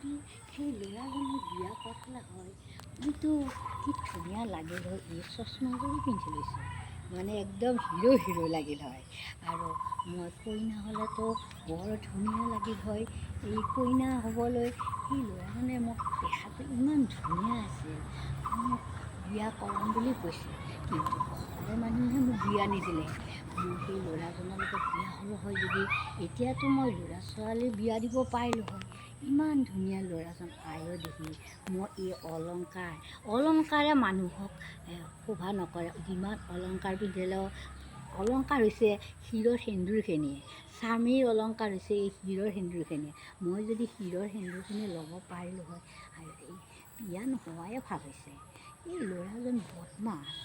যদি সেই ল'ৰাজনে বিয়া কৰালে হয়, মইতো কি ধুনীয়া লাগিল হয়। এই চশমাযোৰো পিন্ধি লৈছোঁ, মানে একদম হিৰ' হিৰ' লাগিল হয়। আৰু মই কইনা হ'লেতো বৰ ধুনীয়া লাগিল হয়। এই কইনা হ'বলৈ সেই ল'ৰাজনে মোক দেখাত ইমান ধুনীয়া আছিল, মোক বিয়া কৰাম বুলি কৈছে, কিন্তু ঘৰৰ মানুহে মোক বিয়া নিদিলে। মই সেই ল'ৰাজনৰ লগত বিয়া হ'লোঁ হয় যদি, এতিয়াতো মই ল'ৰা ছোৱালী বিয়া দিব পাৰিলোঁ হয়। ইমান ধুনীয়া ল'ৰাজন, আইঅ' দেহি! মই এই অলংকাৰ, অলংকাৰে মানুহক শোভা নকৰে। যিমান অলংকাৰ পিন্ধিলেও, অলংকাৰ হৈছে শিৰৰ সেন্দুৰখিনিয়ে, স্বামীৰ অলংকাৰ হৈছে এই শিৰৰ সেন্দুৰখিনিয়ে। মই যদি শিৰৰ সেন্দুৰখিনি ল'ব পাৰিলোঁ হয়! আৰু এই বিয়া নোহোৱাই ভাল হৈছে। এই ল'ৰাজন বদমাছ।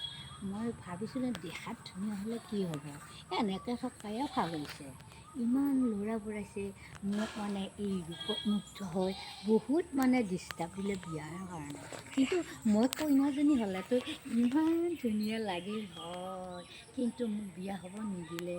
মই ভাবিছিলোঁ দেখাত ধুনীয়া হ'লে কি হ'ব, এনেকৈ থকায়ে ভাল হৈছে। ইমান ল'ৰা ওলাইছে, মোক মানে এই ৰূপত মুগ্ধ হৈ বহুত মানে ডিষ্টাৰ্ব দিলে বিয়াৰ কাৰণে। কিন্তু মই কইনাজনী হ'লেতো ইমান ধুনীয়া লাগিল হয়, কিন্তু মোক বিয়া হ'ব নিদিলে।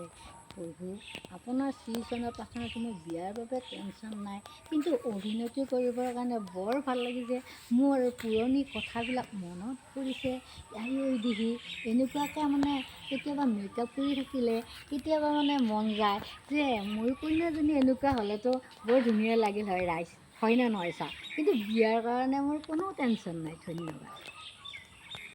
প্ৰভু, আপোনাৰ শ্ৰীচৰণত প্ৰাৰ্থনা, মোৰ বিয়াৰ বাবে টেনশ্যন নাই, কিন্তু অভিনয়টো কৰিবৰ কাৰণে বৰ ভাল লাগিছে। মোৰ পুৰণি কথাবিলাক মনত পৰিছে। আইঐ দেহি! এনেকুৱাকৈ মানে কেতিয়াবা মেকআপ কৰি থাকিলে কেতিয়াবা মানে মন যায় যে মোৰ কইনাজনী এনেকুৱা হ'লেতো বৰ ধুনীয়া লাগিল হয়। ৰাইজ, হয়নে নহয় চাওক? কিন্তু বিয়াৰ কাৰণে মোৰ কোনো টেনশ্যন নাই। ধন্যবাদ।